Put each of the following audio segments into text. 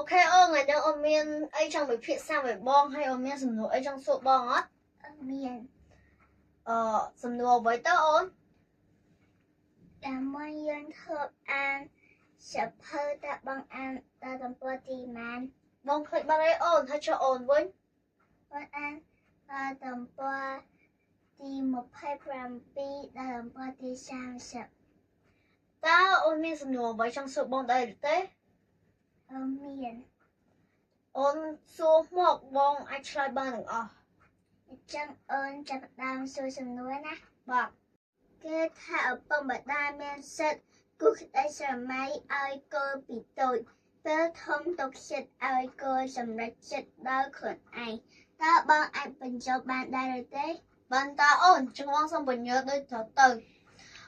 OK អូនថ្ងៃនេះអូនមានអីចង់ពិភាក្សាvớiបងហើយអូនមានសំណួរអីចង់សួរបងអត់ មាន អឺសំណួរអ្វីទៅអូន តាមយើងធ្លាប់អានសៀវភៅតើបងអានដល់ទំព័រទីម៉ាន បងភ្លេចបាត់ហើយអូនហើយចុះអូនវិញ បងអានដល់ទំព័រទី27ដល់ទំព័រទី30 តើអូនមានសំណួរអ្វីចង់សួរបងដែរឬទេ អឺមាន អូនសួរមកបងអាចឆ្លើយបានទាំងអស់ អញ្ចឹងអូនចាប់ផ្ដើមសួរសំណួរណា បាទ គេថាឪពុកម្ដាយមានសិទ្ធិគូសក្តីស្រមៃឲ្យកូនពីតូចពេលធំទុកចិត្តឲ្យកូនសម្រេចចិត្តដោយខ្លួនឯងតើបងអាចបញ្ចូលបានដែរឬទេ បានតាអូនចឹងបងសូមបញ្ញើដូចទៅទៅ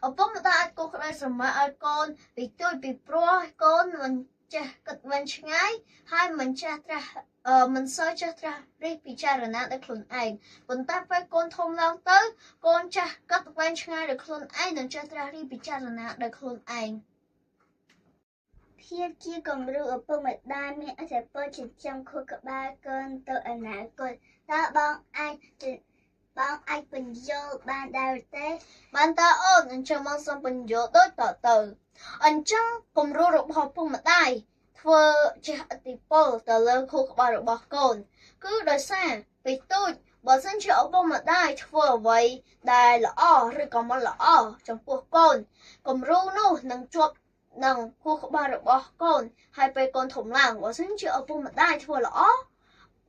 ឪពុកម្ដាយអាចគូសក្តីស្រមៃឲ្យកូនពីតូចពីព្រោះកូនមិនចេះគិតវែងឆ្ងាយហើយមិនចេះត្រាស់អឺមិនសូវចេះត្រាស់រិះពិចារណាដោយខ្លួនឯងប៉ុន្តែពេលកូនធំឡើងទៅកូនចេះគិតវែងឆ្ងាយដោយខ្លួនឯងនិងចេះត្រាស់រិះពិចារណាដោយខ្លួនឯង ភាពជាគំរូឪពុកម្ដាយមានឥទ្ធិពលចិញ្ចឹមខួរក្បាលកូនទៅអនាគតតើបងអាចបងអាចបញ្យល់បានដែរឬទេ បានតើអូនអញ្ចឹងមកសូមបញ្យល់ដូចតទៅអញ្ចឹងគំរូរបស់ឪពុកម្ដាយធ្វើជះឥទ្ធិពលទៅលើខួរក្បាលរបស់កូន គឺដោយសារពីតូចបើសិនជាឪពុកម្ដាយធ្វើអ្វីដែលល្អឬក៏មិនល្អចំពោះកូនគំរូនោះនឹងជាប់នឹងខួរក្បាលរបស់កូនហើយពេលកូនធំឡើងបើសិនជាឪពុកម្ដាយធ្វើល្អ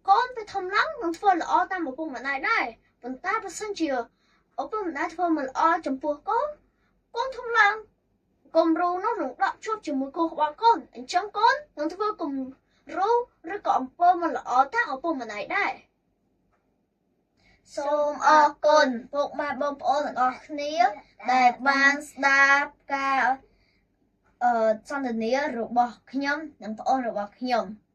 កូនពេលធំឡើងនឹងធ្វើល្អតាមឪពុកម្ដាយដែរប៉ុន្តែបើសិនជាឪពុកម្ដាយធ្វើមិនល្អចំពោះកូនកូនធំឡើងគំរូនោះនឹងដក់ជាប់ជាមួយខួរក្បាលកូនអញ្ចឹងកូននឹងធ្វើគំរូឬក៏អំពើមិនល្អតាមឪពុកម្ដាយដែរសូមអរគុណពុកម៉ែបងប្អូនទាំងអស់គ្នាដែលបានស្ដាប់ការអឺសន្ទនារបស់ខ្ញុំនិងប្អូនរបស់ខ្ញុំ។